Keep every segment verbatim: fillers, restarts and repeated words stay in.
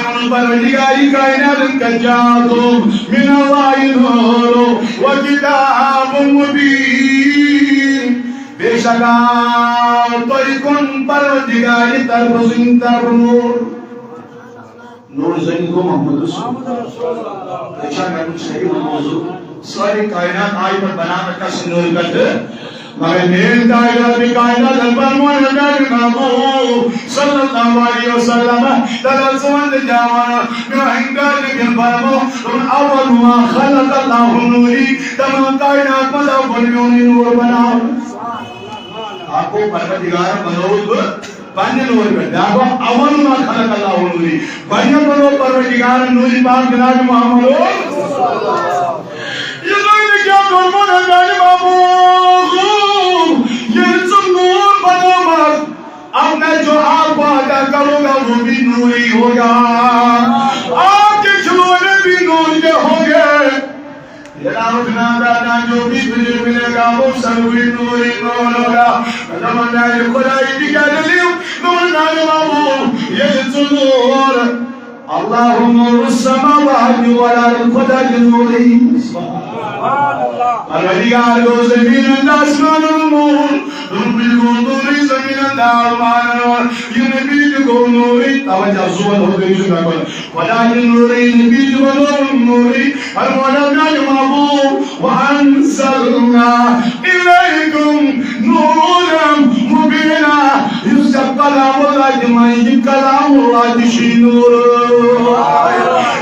پروردگار کائنات، قد جاءكم من الله نور وكتاب مبين۔ بے شک آو تۄہہِ کُن پروردگار طرفہٕ زن طرف نور۔ نور زن گوٚو محمد رسول۔ اچھا، مےٚ ووٚن صحیح موضوع۔ سٲرٕے کائنات آیہِ پتہٕ بناونہٕ کس نورِ پٮ۪ٹھٕ؟ مگر میٲنۍ تاجدار کائنات فرموو میانہِ محبوب صلی اللہ علیہ وسلم، تَلہٕ ژٕ وَن تہٕ کیٛاہ وَنہٕ؟ میون انکار نہٕ کینٛہہ فرموو، دوٚپُن، اول ما خلق اللہ نوری، تمام کائنات منٛز آو گۄڈٕ میونُے نور بناونہٕ۔ اکھ گوٚو پروردگارن بنووُس بہٕ پننہِ نورِ پٮ۪ٹھ۔ بیٛاکھ گوٚو اول ما خلق اللہ نوری۔ گۄڈٕنیتھ بنوو پروردگارن نوٗرِ پاک جناب محمد۔ یہِ زن کیٛاہ کوٚرمُت میانہِ محبوب؟ ییٚلہِ ژٕ نوٗر بنوومَس، اب میں جو آپ کو عطا کروں گا، وہ بھی نوری ہوگا۔ آپ کے کھلونے بھی نور کے ہوں گے۔ ییٚلہِ آو جناب عطا، جو بھی تجھے ملے گا، وہ سب بھی نوری نور ہوگا۔ مطلب، میانہِ خدایہِ تہِ کیٛاہ دٔلیٖل؟ دوٚپُن، میانہِ محبوب، ییٚلہِ ژٕ نوٗر، اللہ نور السماوات والارض، خدا چھُ نوٗرٕے۔ پروردگار گوٚو زٔمیٖنَن تہٕ آسمانَن نوٗر۔ دوٚپُن، بہٕ تہِ گوٚو نوٗرٕے زٔمیٖنَن تہٕ آسمانَن نوٗر۔ یہِ نبی تہِ گوٚو نوٗرٕے۔ توجہ، زور ہوگئی چھُ مےٚ کُن۔ خدا چھُ نوٗرٕے، نبی چھُ بنووُن نوٗرٕے۔ فرموو میانہِ محبوب، وَأَنزَلْنَا إِلَيْكُمْ نُورًا مُبِينًا۔ یُس ژےٚ کلام اللہ تہِ مانی، یہِ کلام اللہ تہِ چھُے نوٗر۔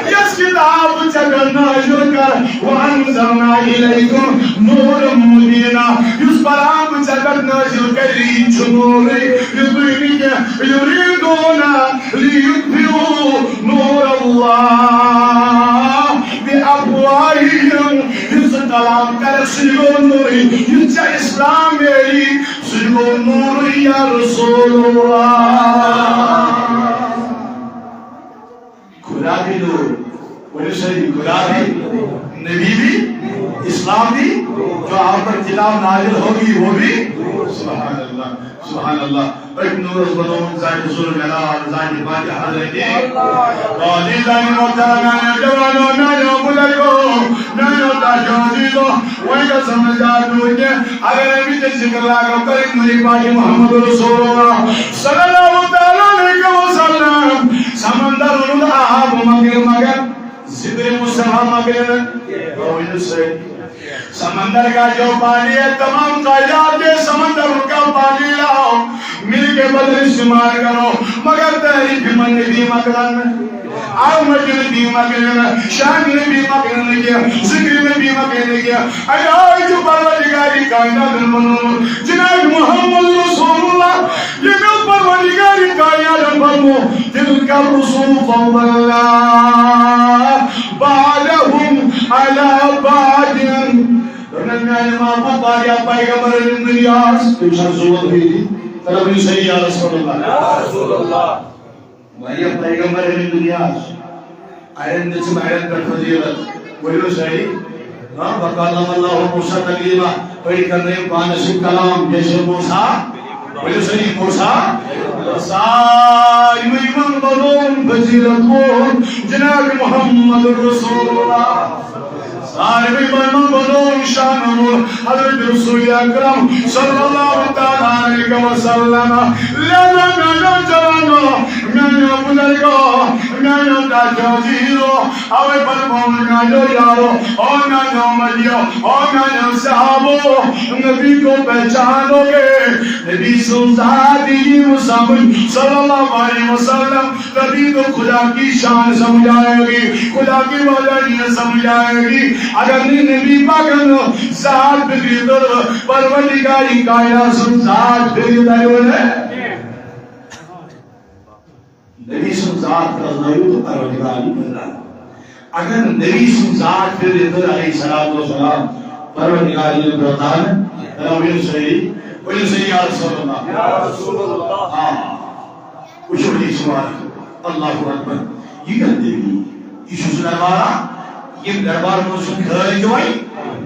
یۄس کتاب بہٕ ژےٚ پٮ۪ٹھ نٲزِل کرٕ، وَأَنزَلْنَا إِلَيْكُمْ نُورًا مُبِينًا۔ یُس قرآن بہٕ ژےٚ پٮ۪ٹھ نٲزِل کرٕ، یہِ چھُ نوٗرٕے، یہِ تُہۍ نہٕ کینٛہہ، یُریٖدوٗنَ لِیُطْفِئُوا نُورَ اللَّهِ بِأَفْوَاهِهِمْ۔ یُس ژٕ کلام کرکھ، سُہ تہِ گوٚو نوٗرٕے۔ یُس ژےٚ اسلام میلی، سُہ تہِ گوٚو نوٗرٕے یا رسول اللہ۔ خدا بھی نور، ؤنِو سٲری، خدا بھی، نبی بھی، اسلام بھی، جو آپ پر کتاب نازل ہوگی، وہ بھی۔ سبحان اللہ، سبحان اللہ۔ أتھۍ نوٗرس بنووُن ذاتِ رسول معراج، ذاتِ پاک حضرت۔ قاضی زانہِ محترم، میانیو جوانو، میانیو بزرگو، میانیو داشو عزیزو، وۄنۍ گژھن نہٕ زیادٕ دوٗر کینٛہہ۔ اگر أمِس تہِ ذکر لاگو کٔرِتھ، نوٗرِ پاک محمد رسول اللہ صلی اللہ تعالیٰ علیہ وسلم، سمندر روٗد آب مگر، مگر ذکر مصطفیٰ مگر۔ ؤنِو سٲری۔ سمندر کا جو پانی ہے، تمام کائنات کے سمندر کا پانی لاؤ، مل کے بدل استعمال کرو، مگر تعریف میں نبی مکرن، آمد نبی مکرن، شان نبی مکرن کے، ذکر نبی مکرن کے۔ اے آج پروردگار کائنات بنو جناب محمد رسول اللہ، یہ پروردگار کائنات بنو، تلك الرسل فضلنا بعضهم على بعض۔ دوٚپنَس، میانہِ محبوب، واریاہ پیغمبر ٲسۍ دُنیاہَس، تِم چھا زول ہیٚتہِ؟ تَلہٕ ؤنِو سٲری، یا رسول اللہ۔ یا رسول اللہ۔ واریاہ پیغمبر ٲسۍ دُنیاہَس، اَڑٮ۪ن دِژٕم اَڑٮ۪ن پٮ۪ٹھ فضیلت۔ ؤنِو سٲری۔ ہاں، وَكَلَّمَ اللَّهُ مُوسَىٰ تَكْلِيمًا۔ أڑۍ کَرنٲیِم پانَس سۭتۍ کلام، جیسے موسیٰ۔ ؤنِو سٲری، موسیٰ۔ ساروٕے منٛز بَنووُن فضیلت وول جناب محمد رسول اللہ۔ ساروٕے منٛز بَنووُن شان وول حضرت رسول اکرم صلی اللہ تعالیٰ علیہ وسلم۔ لہذا میانیو جوانو، میانیو بزرگو، میانیو داشو عزیزو، اوے فرمووُن میانیو یارو، او میانیو مدیو، او میانیو صحابو، نبی کو پہچانو گے، نبی سُنٛد ذات یی نہٕ سمجھ صلی اللہ علیہ وسلم۔ تبھی تو خدا کی شان سمجھ آئے گی، خدا کی وحدانیت سمجھ آئے گی۔ اگر نہیں نبی پاکن ذات فکر تر، پروردگار کائنات سُنٛد ذات فکر تر۔ نبی سُنٛد ذات پرزنٲیِو تہٕ پروردگار یی پرزناونہٕ۔ اگر نبی سُنٛد ذات فکر تر علیہ الصلوۃ والسلام، پروردگار یی پرزناونہٕ۔ ؤنِو سٲری، ؤنِو سٲری، یا رسول اللہ۔ یا رسول اللہ۔ ہاں۔ وٕچھِو حدیث مبارک۔ اللہ اکبر۔ یہِ کَتھ دٔلیٖل؟ یہِ چھُ سُہ دربارا، ییٚمہِ دربار منٛز چھُ خٲلِق وۄنۍ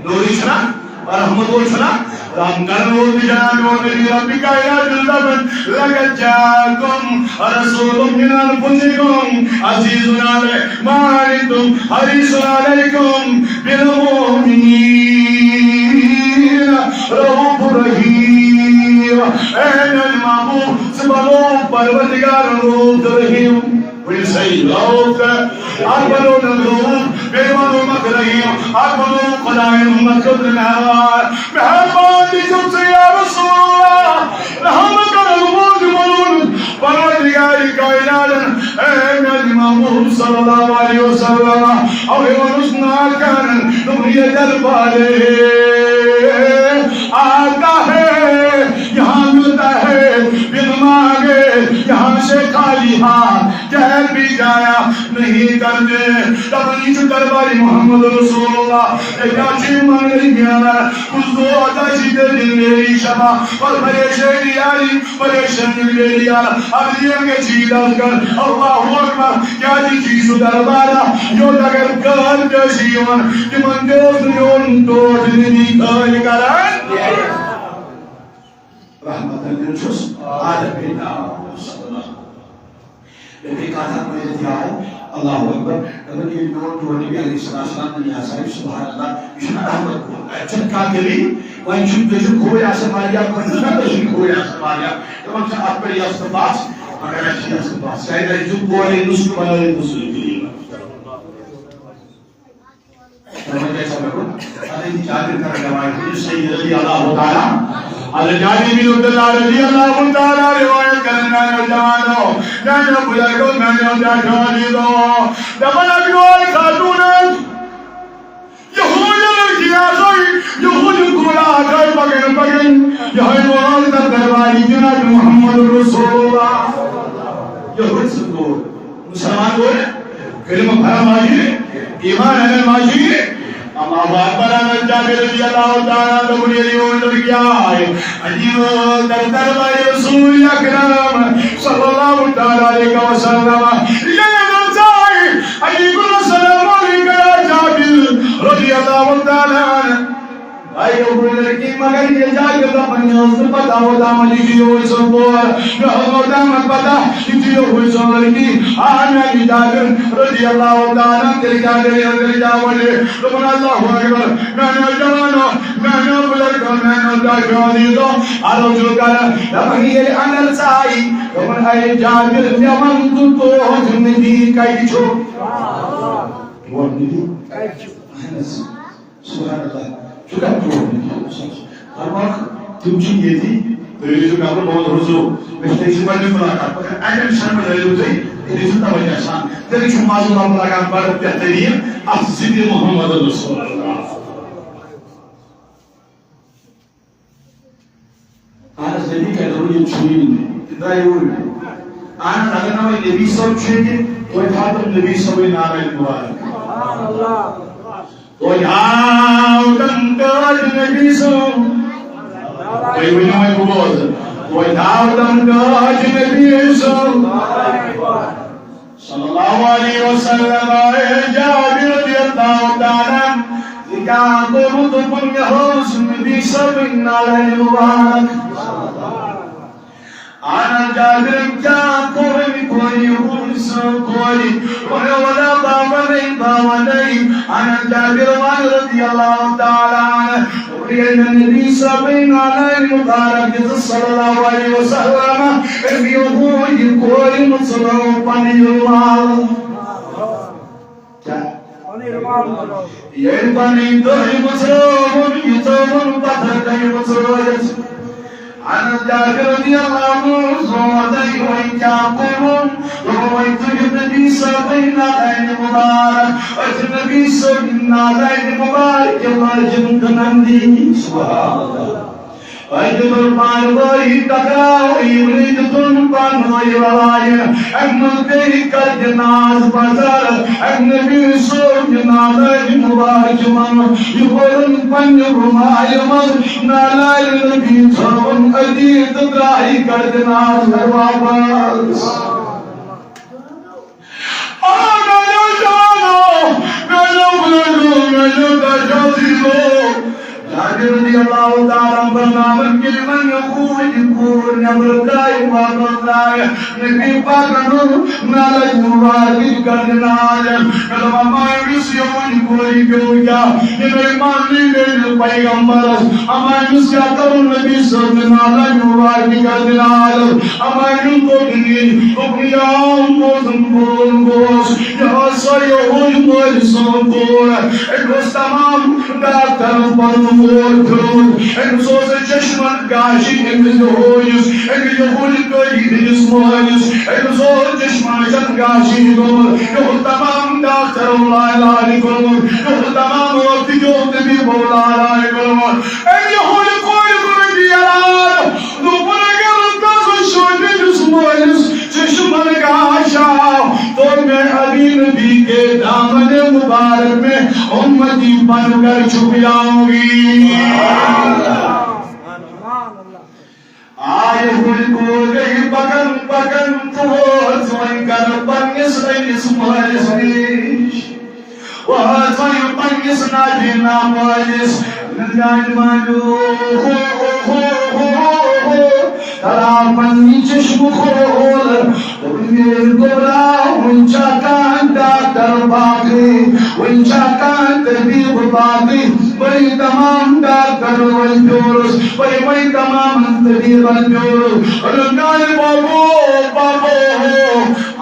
نوٗرٕے چھُنہ، رحمت وول چھُنہ، رحم کرن وول تہِ جناب میون نبی رب کائنات چھُ دپان، لقد جاءکم رسول من انفسکم عزیز علیہ ما عنتم حریص علیکم بالمؤمنین رؤوف رحیم۔ اے میانہِ محبوب، ژٕ بنووُکھ پروردگارن رؤوف تہٕ رحیم۔ ؤنِو صحیح، رؤوف تہٕ اکھ بنووُن رؤوف، بیٚیہِ بنووُن رحیم، اکھ بنووُن خدایَن ہُنٛد خٲطرٕ مہربان۔ مہربان تہِ چھُکھ ژٕ یا رسول اللہ، رحم کرن وول تہِ بنووُن پروردگار کائناتن۔ اے میانہِ محبوب صلی اللہ علیہ وسلم، اوے ووٚنُس ناکارن، دوٚپُن، یہ دربار آقا ہے، یہاں ملتا ہے بن مانگے، یہاں سے خالی ہاتھ کہیں بھی جایا نہیں کرتے۔ دپان، یہ چھُ دربار محمد رسول اللہ۔ اے کیٛاہ چھُ یہِ منگنٕے میلان؟ کُس دود آسہِ تیٚلہِ میری شفا؟ پر پریشانی آیہِ، پریشانی میری یار۔ اب یہ کہ چیز کر، اللہ اکبر۔ کیٛاہ چھُ چیز دربارہ؟ یوت اگر گٲر تہِ ٲسۍ یِوان، تِمن تہِ اوس نہٕ میون ٹوٹھ نبی خٲلۍ کران۔ رحمت للعالمین چھُس عالمین۔ مےٚ گٔے کتھ اکھ مٔنٛزِتھ یاد، اللہ اکبر۔ دپان، ییٚلہِ میون ٹوٹھ نبی علیہ الصلوۃ والسلام دُنیاہس آیہِ، سبحان اللہ، یہِ چھُنہٕ احمد کُن۔ اَتہِ چھَنہٕ کانٛہہ دٔلیٖل، وۄنۍ چھُنہٕ، تُہۍ چھِو کھووٕرۍ آسان واریاہ، وۄنۍ چھُنہٕ، تُہۍ چھِو کھووٕرۍ آسان واریاہ۔ دپان چھِ، اَتھ پٮ۪ٹھ یَس تہٕ بَس، مگر اَسہِ چھِ یَس تہٕ بَس۔ کیٛازِ اَسہِ دیُت اورَے نُسخہٕ بَنٲوِتھ مُسلِم دِنہِ۔ توجہ چھا مےٚ کُن؟ حضرت جابر کرن روایت، یہِ سید رضی اللہ تعالیٰ، حضرت جابر بن عبداللہ رضی اللہ تعالیٰ روایت کرن، میانیو جوانو، میانیو بزرگو، میانیو ٹاٹھیو عزیزو۔ دپان اکھ یور خاتون ٲس، یہودی لڑکی آسے، یہودی کوڑا آسے، پکن پکن، یہے وول در درباری جناب محمد رسول اللہ۔ یہودی سُنٛد کوڑ۔ مسلمان گوٚو، کلمہ پرن واجنہِ، ایمان انن واجنہِ۔ اللہ اکبر، انن جابر رضی اللہ تعالیٰ عنہ دوٚپُن، ییٚلہِ یور لڑکی آے، عجیب در دربار رسول اکرم صلی اللہ تعالیٰ علیہ وسلم۔ ییٚلہِ نژ آے، عجیب السلام علیک یا جابر رضی اللہ تعالیٰ عنہ۔ آیو بوٗلر کہِ مگر یہِ جابر دپان، مےٚ ٲس نہٕ پتہ اوٚتام یہِ چھُ یِہوٚے سُنٛد کور۔ مےٚ ٲس نہٕ اوٚتام پتہ یہِ چھُ یِہوٚے سُنٛد لڑکی۔ آ میانہِ جابر رضی اللہ تعالیٰ عنہ، تیٚلہِ کیٛاہ دٔلیٖل، تیٚلہِ کیٛاہ وَنہِ؟ دوٚپُن، اللہ اکبر، میانیو جوانو، میانیو بُزرگو، میانیو ٹاٹھیو عزیزو، عرض چھُس کران، دپان، ییٚلہِ اندر ژایہِ، دوٚپُن، اے جابر، مےٚ وَن تہٕ ٹوٹھ نبی کتہِ چھُ؟ ٹوٹھ نبی؟ اہن حظ۔ سبحان اللہ۔ ژٕ کَتھ برونٛہہ نہٕ کینٛہہ۔ فرماوکھ، تِم چھِ ییٚتی، تُہۍ ٲسِو قبرٕ بۄن روزو۔ مےٚ چھِ تٔمۍ سۭتۍ گۄڈٕنیُک مُلاقات۔ مگر اَمہِ شرمہٕ رٲیِو تُہۍ، تُہۍ ٲسِو توجہ سان۔ تیٚلہِ چھُ مَزٕ لَب لَگان بَڑٕ بہتریٖن اَتھ ذِکرِ محمد رسول اللہ۔ اہن حظ، نبی کیٛاہ دوٚپُن، یِم چھُیی نہٕ مےٚ۔ تِم درٛاے اوٗرۍ۔ اہن حظ، اگر نہٕ وۄنۍ نبی صٲب چھُ ییٚتہِ، توتہِ ہاو تِم نبی صٲبٕنۍ نالَے مُبارک۔ توتہِ ہاو تِم تاج نبی صٲب۔ تُہۍ ؤنِو وۄنۍ، بہٕ بوزٕ۔ توتہِ ہاو تِم تاج نبی صٲب۔ صلی اللہ علیہ وسلم، اے جابر رضی اللہ تعالیٰ عنہ، ژےٚ کیٛاہ کوٚرُتھ؟ دوٚپُن، مےٚ ہٲوٕس نبی صٲبٕنۍ نالَے مُبارک۔ اہن جابر، کیٛاہ کوٚر أمۍ کورِ؟ یہِ ووٚن سُہ کورِ، وَنو وَلا بابا نَے، بابا نَے۔ اہن جابر وَن رضی اللہ تعالیٰ عنہ، ییٚلہِ مےٚ نبی صٲبٕنۍ نالَے مُبارک دِژٕ صلی اللہ علیہ وسلم، أمۍ یہِ ہُہ یہِ کورِ مُژرٲو پَنٕنۍ رُمال۔ کیٛاہ؟ ییٚلہِ پَنٕنۍ دٔہۍ مُژرٲوٕن، یہِ ژٲوٕن پَتھر کَنہِ مُژرٲوِتھ۔ اہن جابر رضی اللہ عنہ، زومَتَے وۄنۍ کیٛاہ کوٚرُن؟ دوٚپُن، وۄنۍ تُلِو نبی صٲبٕنۍ نالَے مُبارک، أتھۍ نبی صٲبٕنۍ نالَے مُبارک لٲجِن کٕنَن دِنۍ۔ سبحان اللہ۔ أتھۍ دیُتُن پانہٕ وٲنۍ ٹکراو، یِمنٕے دیُتُن پانہٕ وٲنۍ لڑایہِ۔ اَمہِ منٛز پیٚیہِ کَتہِ ناز بازار، اَمہِ نبی صٲب نہِ نالَے مُبارک منٛز۔ یہِ کوٚرُن پننہِ رُمالہِ منٛز نالَے نبی تھٲوٕن أتی تہٕ درٛاے کَتہِ ناز واپس۔ آ، میانیو جوانو، میانیو بُزرگو، میانیو ٹاٹھیو عزیزو۔ رضی اللہ تعالیٰ عنہ فرماوان، ییٚلہِ وۄنۍ یہِ کوٗر، یہِ کوٗر نٮ۪بر درٛاے، واپس درٛاے، نبی پاکن دوٚپ، نالے مبارکٕچ گردِ نال۔ مےٚ دوٚپ، اما أمِس یِہُنٛد کورِ پیوٚو کیٛاہ؟ یہِ گٔے ماننٕے میٛٲنِس پیغمبرس۔ اما أمِس کیٛاہ کَرُن نبی صٲب؟ نالے مبارکٕچ گردِ نال۔ اما أمِس دوٚپ نہٕ، دوٚپُن، یا موزم بوزُن گوس، یہِ ٲس سۄ یہوٗدۍ مٲلۍ سٕنٛز کوٗر۔ أمۍ اوس تمام ڈاکٹرن پنُن مول پھیوٗرمُت۔ أمِس اوس چشمن گاشی أمِس یہوٗدِس، أمِس یہوٗدۍ قٲدی ہٕنٛدِس مٲلِس۔ أمِس اوس چشمن گاشی گوٚمُت۔ یہِ اوس تمام ڈاکٹرو لا علاج کوٚرمُت۔ یہِ اوس تمام وقتہٕ کیو طبیبو لا علاج کوٚرمُت۔ أمۍ یہوٗدۍ کورِ کوٚر یہِ علاج۔ دوٚپُن، اگر تس شوٗبہِ یُس مٲلِس چشمن گاش آو، تو میں ابھی نبی کے دامن مبارک میں امتی بن کر چھپ جاؤں گی۔ آ یہوٗدۍ کور گٔے پکان پکان تہٕ وٲژ وۄنۍ گرٕ پننِس أمِس مٲلِس نِش۔ وۄنۍ پننِس نابینا مٲلِس، میانہِ مالیو، ہو، ہو، ہو، ہو، ہو، ترا پننہِ چشمہٕ کھول۔ میٲنۍ گوٚبرا، وۄنۍ چھا کانٛہہ ڈاکٹر باقٕے؟ وۄنۍ چھا کانٛہہ طبیب باقٕے؟ بٔرۍ تمام ڈاکٹر وۄنۍ پیوٚرُس، بٔرۍ وۄنۍ تمام طبیبن پیوٚرُس۔ میانہِ بابو، بابو،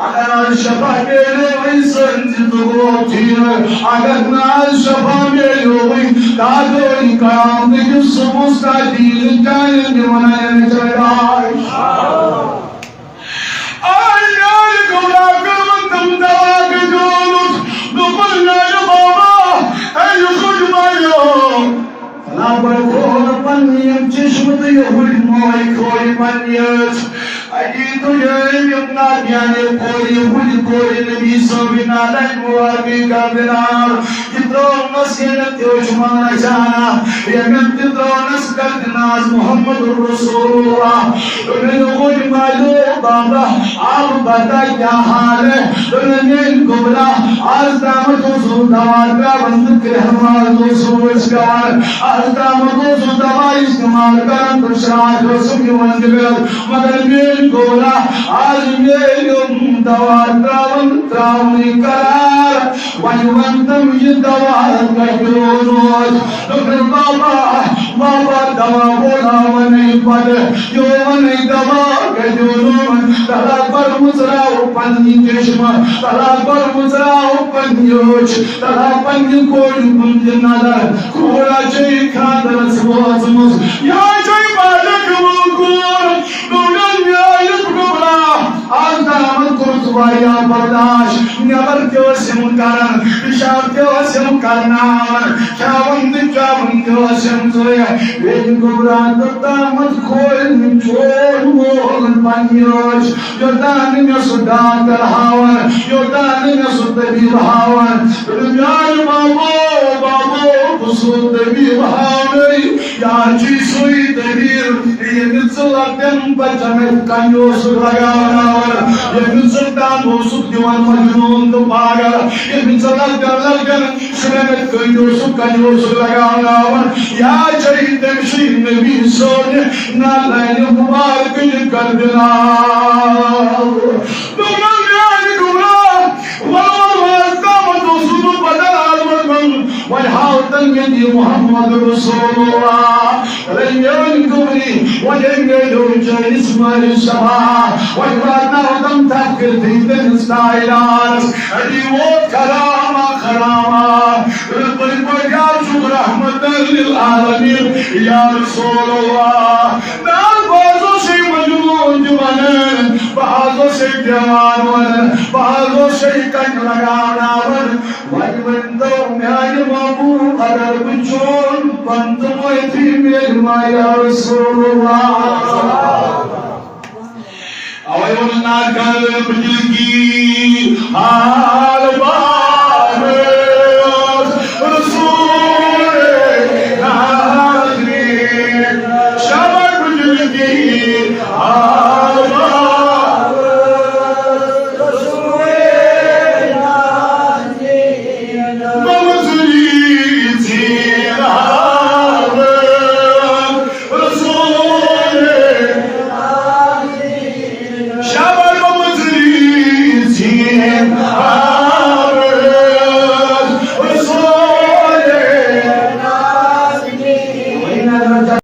اگر از شفا میلے وۄنۍ سٲنۍ زندگی ٹھیٖک، اگر نہٕ از شفا میلیو وۄنۍ، تاج قیامت کِس صبحس تام دیٖن چانٮ۪ن دِوان چڑھاے۔ آے میانہِ گوٚبرا کٔرمٕژ تِم دوا گٔنڈیومُت، دوٚپُن میانہِ بابا، اے یہِ کُس مالیو؟ فلاں بڑٕ کھول پننہِ یِم چشمہٕ تہٕ یہِ ہُرۍ موے کھول پننہِ أچھ۔ اَتی تُلۍ أمۍ یِم نادیانہِ کورِ، ہُرۍ کورِ نبی صٲبٕنۍ نالَے مُبارکٕے کردِنار۔ یہِ ترٛٲونَس ییٚمٮ۪ن تہِ أچھ مانٛچھانہ، ییٚمٮ۪ن تہِ ترٛٲونَس کردِناز محمد رسول اللہ۔ دوٚپُن، یہِ ہُرۍ مالیو بابا، اب بتا کیا حال ہے؟ دوٚپُن، میٲنۍ گوٚبرا، از تامَتھ اوسُکھ دوا ترٛاوان تہٕ کرٛٮ۪ہن منٛز اوسُکھ أسۍ پٮ۪وان۔ از تامَتھ اوسُکھ دوا استعمال کران تہٕ شرٛاکھ ٲسٕم یِوان دِوان۔ مگر میٲنۍ گوٚبرا، از میلیوم دوا ترٛاوان ترٛاونٕے قرار۔ وۄنۍ وَن تِم، یہِ دوا کَتہِ اوٚنُتھ؟ دوٚپُن، بابا، بابا، دوا وولا وَنے پَتہٕ، یہِ وَنے دوا کَتہِ اوٚنُتھ؟ تَلہ بَر مُژراو پَنٕنۍ چشمہٕ، تَلہ بَر مُژراو پَنٕنۍ أچھ، تَلہ پَنٕنہِ کورِ کُن تہِ نظر۔ کوٗر چھے خانٛدرَس وٲژمٕژ، یا چھے بالغ گٔمٕژ کوٗر۔ دوٚپُن، میٲنۍ گوٚبرا، از تامَتھ کوٚرُتھ واریاہ برداش۔ نٮ۪بر تہِ ٲسِم کران، پِشاب تہِ ٲسِم کرناوان، کھٮ۪وان تہٕ چٮ۪وان تہِ ٲسِم ژٕے۔ میٲنۍ گوٚبرا، توٚتامَتھ کھول نہٕ چون مول پننہِ أچھ، یوٚتام نہٕ مےٚ سُہ ڈاکٹر ہاوان، یوٚتام نہٕ مےٚ سُہ طبیب ہاوان۔ دوٚپُن، میانہِ بابو، بابو، بہٕ سُہ طبیب ہاونے۔ یا چھُے سُے طبیب، ییٚمِس ژٕ لۄکٹٮ۪ن بچن اَتھِ کنہِ اوسُکھ لگاوناوان، ییٚمِس ژٕ ٹنگ اوسُکھ دِوان مجنون تہٕ پاگل، ییٚمِس ژٕ لۄکٹٮ۪ن لۄکٹٮ۪ن شُرٮ۪ن اَتھِ کنہِ اوسُکھ، کنہِ اوسُکھ لگاوناوان، یا چھے تٔمۍ سٕے نبی صٲبنہِ نالانہِ مُبارکٕچ گردِنال۔ دوٚپمَس، میٛانہِ گوٚبرا، وَلہٕ وَلہٕ وَلہٕ تامَتھ اوسُس بہٕ بدل عالمَس منٛز۔ وۄنۍ ہاو تَن مےٚ یہِ محمد رسول اللہ۔ رٔنۍ میٛٲنۍ گوٚبری، وۄنۍ أنۍ مےٚ ہیوٚر چٲنِس مٲلِس شفا۔ وۄنۍ واتناو تَن تَتھ کٔرتھٕے تٔمِس تاجدارَس۔ أتی ووت کراما کراما۔ دوٚپُن، بہٕ کیٛاہ چھُس رحمتاً للعالمین، یا رسول اللہ۔ نہ، بہٕ حظ اوسُے مجنون تہِ وَنان، بہٕ حظ اوسُے دیوان وَنان، بہٕ حظ اوسُے کَنہِ لگاوناوان۔ وۄنۍ ؤنۍ تو میٛانہِ محبوب، اگر بہٕ چون بنٛدٕ معٲفی میلہِ ما یا رسول اللہ؟ اَوَے ووٚن ناکار بجلی کی، آ،